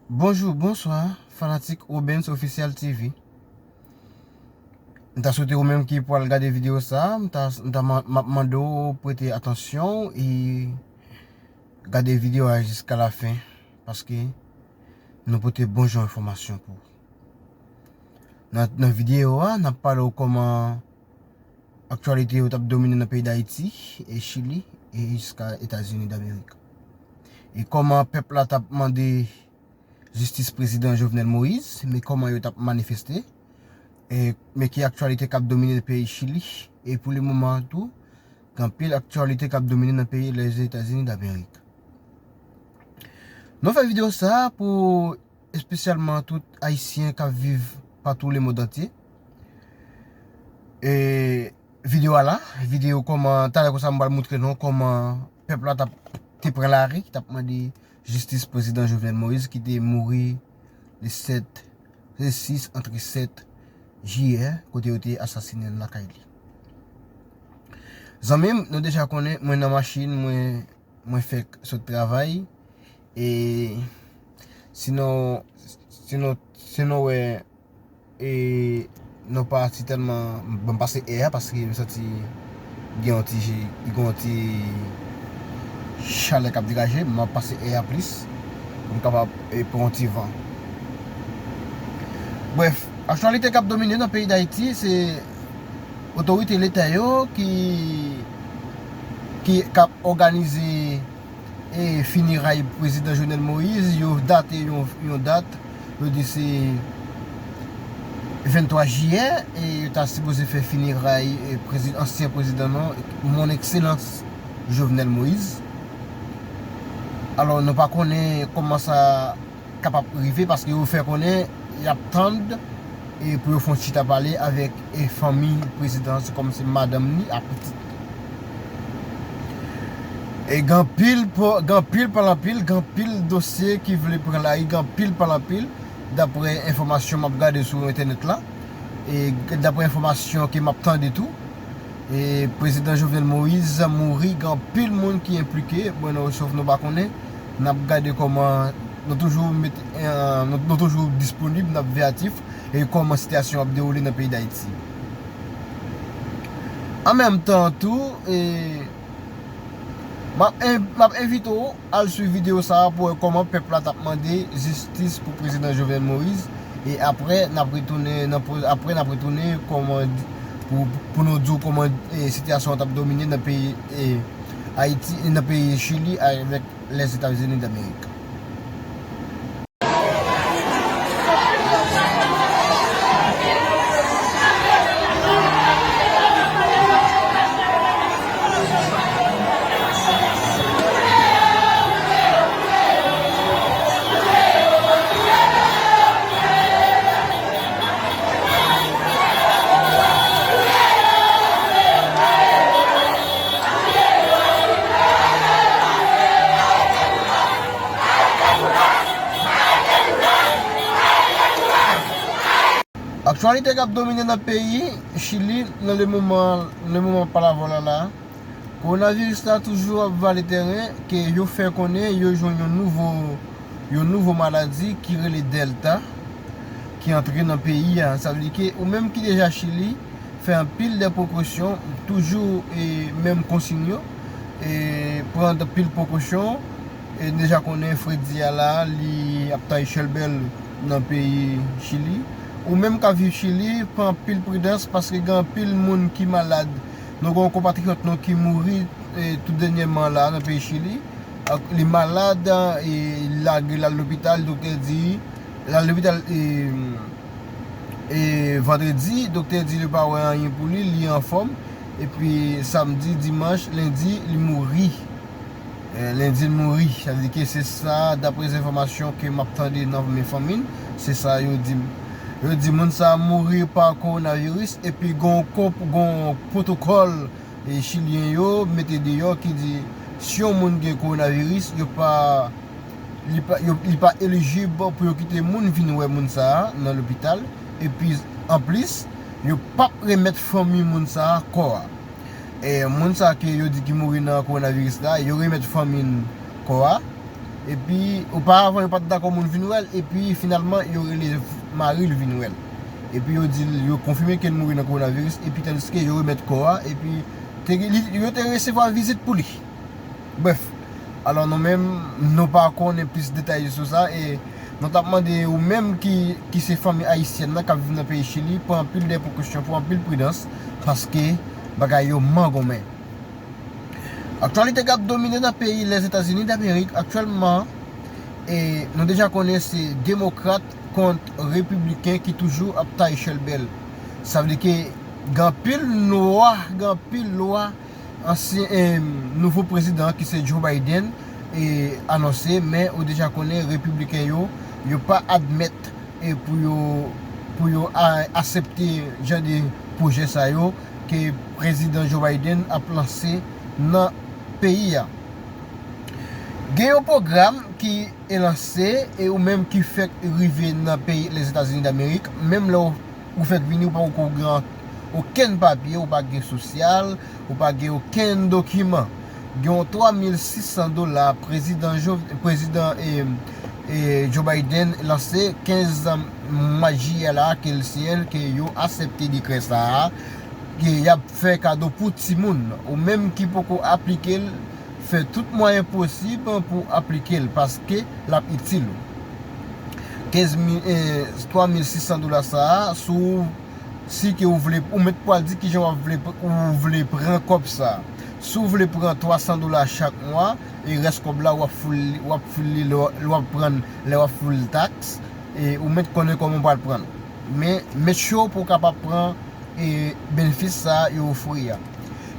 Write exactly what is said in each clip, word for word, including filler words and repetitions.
Bonjou, bonswa, fanatik Robens Official T V. M ta swete ou menm ki pral gade videyo sa, m ta, m ta man- m ap mande w prete atansyon e gade videyo a jiska lafen, paske nou pote bon jan enfòmasyon pou ou. Nan, nan videyo a, n ap pale w kòman aktyalite yo t ap domine nan peyi Dayiti, e Chili, e jiska Etazini Damerik. E kòman pèp la t ap mande jistis prezidan Jovenel Moïse, men kòman yo t ap manifeste, e, men ki aktyalite k ap domine nan peyi Chili, e pou le moman tou, gen anpil aktyalite k ap domine nan peyi Lèzetazini Damerik. Nou fè videyo sa a pou espesyalman tout Ayisyen k ap viv patou lemonn antye. E videyo a la, videyo kòman, talè konsa m pral montre nou kòman pèp la t ap te pran lari, t ap mande jistis prezidan Jovenel Moïse ki te mouri le sèt, le sis antre sèt jiyè, kote yo te asasinen l lakay li. Zanmi m, nou deja konnen, mwen nan machin, mwen, mwen fèk sot travay. E sinon, sinon, sinon wè, e nou pa si tèlman, bon, m pase air paske m santi gen yon ti, gen yon ti chalè k ap degaje, m ap pase air plis pou m kapab, e, pran yon ti van. Brèf, aktyalite k ap domine nan peyi Dayiti, se otorite leta yo ki, ki, k ap òganize, e, fineray prezidan Jovenel Moïse, yo date yon, yon dat, yo di se venntwa jiyè, e yo ta sipoze fè fineray, e, prezi- ansyen prezidan nou, mon ekselans Jovenel Moïse. Alò, nou pa konnen kòman sa kapab rive, paske yo fè konnen y ap tann, e, pou yo fè yon chita pale avèk, e, fanmi prezidan, se kòm se madanm li ak pitit. E gen anpil po- gen anpil pale anpil, gen anpil dosye ki vle pran lari, gen anpil pale anpil, daprè enfòmasyon m ap gade sou entènèt la, e daprè enfòmasyon ke m ap tande tou. E prezidan Jovenel Moïse mouri, gen anpil moun ki enplike, bon, nou, sof nou pa konnen, n ap gade kòman nou toujou met, e, nou, nou toujou disponib, n ap veyatif, e kòman sitiyasyon ap dewoule nan peyi Dayiti. An menm tan tou, e, m ap en- m ap envite w al swiv videyo sa a pou wè kòman pèp la t ap mande jistis pou prezidan Jovenel Moïse. E apre, n ap retounen nan po- apre, n ap retounen kòman di- pou, pou nou di w kòman, e, sitiyasyon an t ap domine nan peyi, e, Ayiti, nan peyi Chili avèk Lèzetazini Damerik. Aktyalite k ap domine nan peyi Chili nan le moman, le moman pa lavwa la la. Kowonaviris la toujou ap vale tèren, ke yo fè konnen yo jwenn yon nouvo, yon nouvo maladi ki rele Delta ki antre nan peyi a. Sa vle di ke ou menm ki deja Chili, fè anpil de prekosyon, toujou, e, menm konsiy yo, e, pran anpil prekosyon. E deja konnen fredi a la, li ap tay chèlbèl nan peyi Chili. Ou menm k ap viv Chili, pran anpil pridans paske gen anpil moun ki malad. Nou gen yon konpatriyòt nou ki mouri, e, tou dènyèman la nan peyi Chili. Ak, li malad, e, lage l al lopital, doktè di, l al lopital, e, e, vandredi, doktè di yo pa wè anyen pou li, li anfòm. Epi samdi, dimanch, lendi, li mouri. E, lendi, li mouri. Sa vle di ke se sa, daprè enfòmasyon ke m ap tande nan men fanmi l, se sa yo di m. Yo di moun sa a mouri pa kowonaviris, epi gon, gon pwotokòl, e, chilyen yo mete deyò ki di si yon moun gen kowonaviris, yo pa, li pa, yo, li pa elijib pou yo kite moun vin wè moun sa a nan lopital. Epi, anplis, yo p ap remèt fanmi moun sa a kò a. E, moun sa a ke yo di ki mouri nan kowonaviris la, yo remèt fanmi l kò a. Epi, oparavan, yo pa t dakò moun vin wè l, epi finalman, yo rele mari l vin wè l. Epi yo di l, yo konfime ke l mouri nan kowonaviris, epi tandiske yo remèt kò a, epi te, li, yo te resevwa vizit pou li. Brèf, alò nou menm, nou pa konnen plis detay sou sa, e nou t ap mande ou menm ki, ki se fanmi ayisyèn nan k ap viv nan peyi Chili, pran anpil de prekosyon, pran anpil pridans, paske bagay yo mangonmen. Aktyalite k ap domine nan peyi Lèzetazini Damerik aktyèlman, e nou deja konnen se demokrat kont repibliken ki toujou ap tay chèlbè l. Sa vle di ke gen anpil lwa, gen anpil lwa ansyen, e, nouvo prezidan ki se Joe Biden, e, anonse, men ou deja konnen repibliken yo, yo pa admèt, e, pou yo, pou yo a, aksepte jan de pwojè sa yo ke prezidan Joe Biden ap lanse nan peyi a. Gen yon pwogram ki e lanse, e ou menm ki fèk rive nan peyi Lèzetazini Damerik, menm lè w, ou fèk vini, ou pa poko gen okenn papye, ou pa gen sosyal, ou pa gen okenn dokiman. Gen yon twa mil sis san dola prezidan Jo-, prezidan, e, e, Joe Biden lanse kenz mwa jiyè la ke l siyen l ke yo aksepte dekrè sa a, ke y ap fè kado pou timoun. Ou menm ki poko aplike l, fè tout mwayen posib pou aplike l, paske l ap itil ou. Kenz mil, eh, twa mil sis san dola sa a, si w, si ke ou vle, ou mèt pral di kijan w ap vle, ou vle pran kòb sa a. Si w vle pran twa san dola chak mwa, e rès kòb la, w ap foul, w ap foul li lè w ap pran, lè w ap foul taks, e ou mèt konnen kòman w pral pran l. Men, make sure pou w kapab pran e benefis sa a yo ofri a.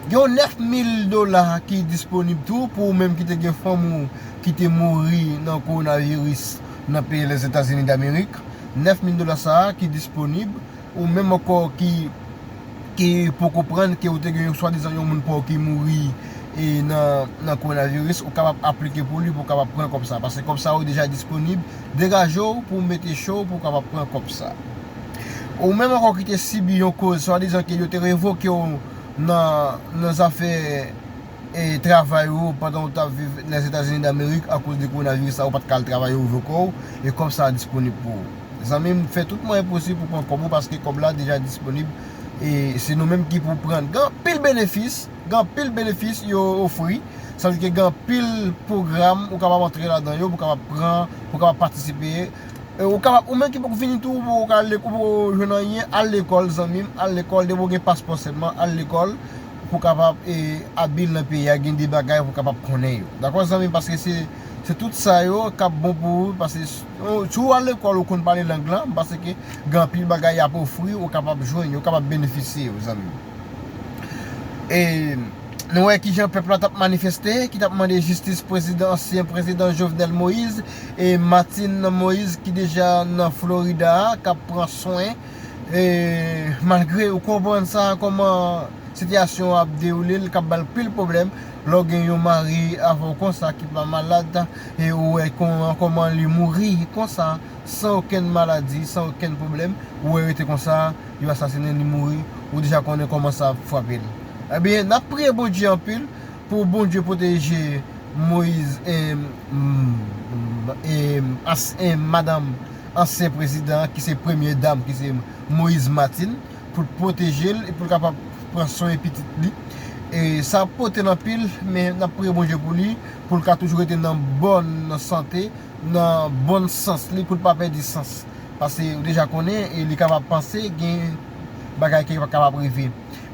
Gen yon nèf mil dola ki disponib tou pou ou menm ki te gen fanmi w ki te mouri nan kowonaviris nan peyi Lèzetazini Damerik. Nèf mil dola sa a ki disponib, ou menm ankò ki, ki poko konprann ke ou te gen yon swadizan yon moun pa w ki mouri e nan, nan kowonaviris, ou kapab aplike pou li pou w kapab pran kòb sa a. Paske kòb sa a yo deja disponib, degaje w pou w mete cho w pou w kapab pran kòb sa a. Ou menm ankò ki te sibi yon koz, swadizan ke yo te revoke w nan, nan zafè, e, travay ou pandan w t ap viv Lèzetazini Damerik akoz de kowonaviris la, ou pa t ka al travay, yo revoke w, e kòb sa a disponib pou ou. Zanmi m, fè tout mwayen posib pou pran kòb ou paske kòb la deja disponib, e se nou menm ki pou pran l. Gen anpil benefis, gen anpil benefis yo ofri. Sa vle di ke gen anpil pwogram ou kapab antre ladan yo, pou kapab pran, pou kapab patisipe. E, ou kapab, ou menm ki poko fini tou, ou poko al lekòl, ou poko jwenn anyen, al lekòl, zanmi m, al lekòl, depi w gen paspò sèlman, al lekòl, pou kapab, e, abil nan peyi a, gen de bagay pou kapab konnen yo. Dakò, zanmi m, paske se, se tout sa yo k ap bon pou ou, paske si, si w al lekòl, ou konn pale lang lan, m panse ke gen anpil bagay y ap ofri, ou kapab jwenn yo, ou kapab benefisye yo, zanmi m. E nou wè kijan pèp la t ap manifeste, ki t ap mande jistis prezidan, ansyen prezidan Jovenel Moïse e Martine Moïse ki deja nan Florida a, k ap pran swen. E malgre ou konprann sa, kòman sitiyasyon an ap dewoule, l k ap ba l pil pwoblèm. Lè w gen yon mari avè w konsa ki pa malad, e ou wè kòman, kòman li mouri konsa, san okenn maladi, san okenn pwoblèm, ou wè rete konsa, yo asasinen li mouri, ou deja konnen kòman sa ap frape l. Ebyen, n ap priye Bondye anpil pou Bondye pwoteje Moïse, e, m, e, as-, e, madanm ansyen prezidan an, ki se premye dam, ki se Moïse Martine, pou l pwoteje l e pou l kapab pran swen pitit li. E sa ap pote l anpil, men n ap priye Bondye pou li, pou l ka toujou rete nan bòn sante, nan bòn sans li, pou l pa pèdi sans. Paske ou deja konnen, e li kapab panse gen bagay ki kapab rive.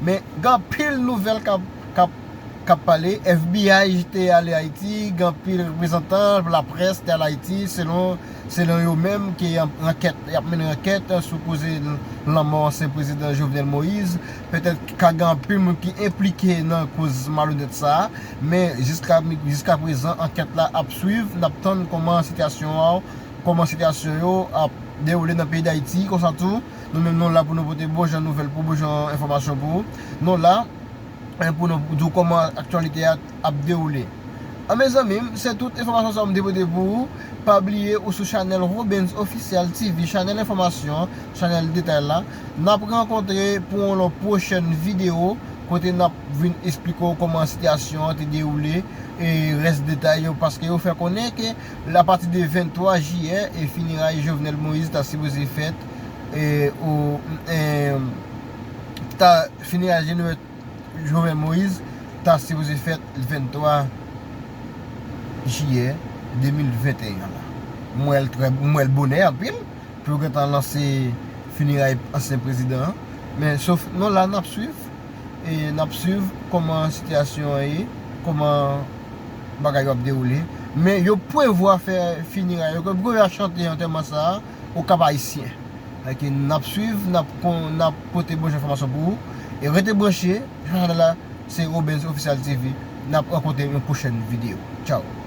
Men gen anpil nouvèl k ap, k ap, k ap pale. F B I te ale Ayiti, gen anpil reprezantan laprès te al Ayiti, selon, selon yo menm, ke an-, ankèt, y ap mennen ankèt sou koze lanmò ansyen prezidan Jovenel Moïse. Petèt ka gen anpil moun ki enplike nan koz malonèt sa a, men jiska, jiska prezan, ankèt la ap swiv, n ap tann kòman sitiyasyon an, kòman sitiyasyon yo ap dewoule nan peyi Dayiti. Konsa tou, nou menm nou la pou nou pote bon jan nouvèl pou bon jan enfòmasyon pou ou. Nou la, e, pou nou di w kòman aktyalite a ap dewoule. An, mezanmi, se tout enfòmasyon sa yo m te pote pou ou. Pa bliye ou sou chanèl Robens Official T V, chanèl enfòmasyon, chanèl detay la. N ap rankontre pou yon lòt pwochèn videyo. kote n ap vin esplike w kòman sitiyasyon an te dewoule, e rès detay yo, paske yo fè konnen ke apati de venntwa jiyè, e fineray Jovenel Moïse ta sipoze fèt, e, o, e, ta, fineray Jovenel Moïse ta sipoze fèt venntwa jiyè de mil venteyen la. M wè l trè, m wè l bonè anpil pou yo gentan lanse fineray ansyen prezidan an. Men sof nou la, n ap swiv, e n ap swiv kòman sitiyasyon an ye, kòman bagay yo ap dewoule. Men yo prevwa fè fineray yo, ke yo chante antèman sa a o Kap Ayisyen. Donk n ap swiv, n ap kon, n ap pote bon jan enfòmasyon pou ou. E rete branche, chanèl la se Obens Official T V. N ap rankontre yon pwochèn videyo. Tchaw.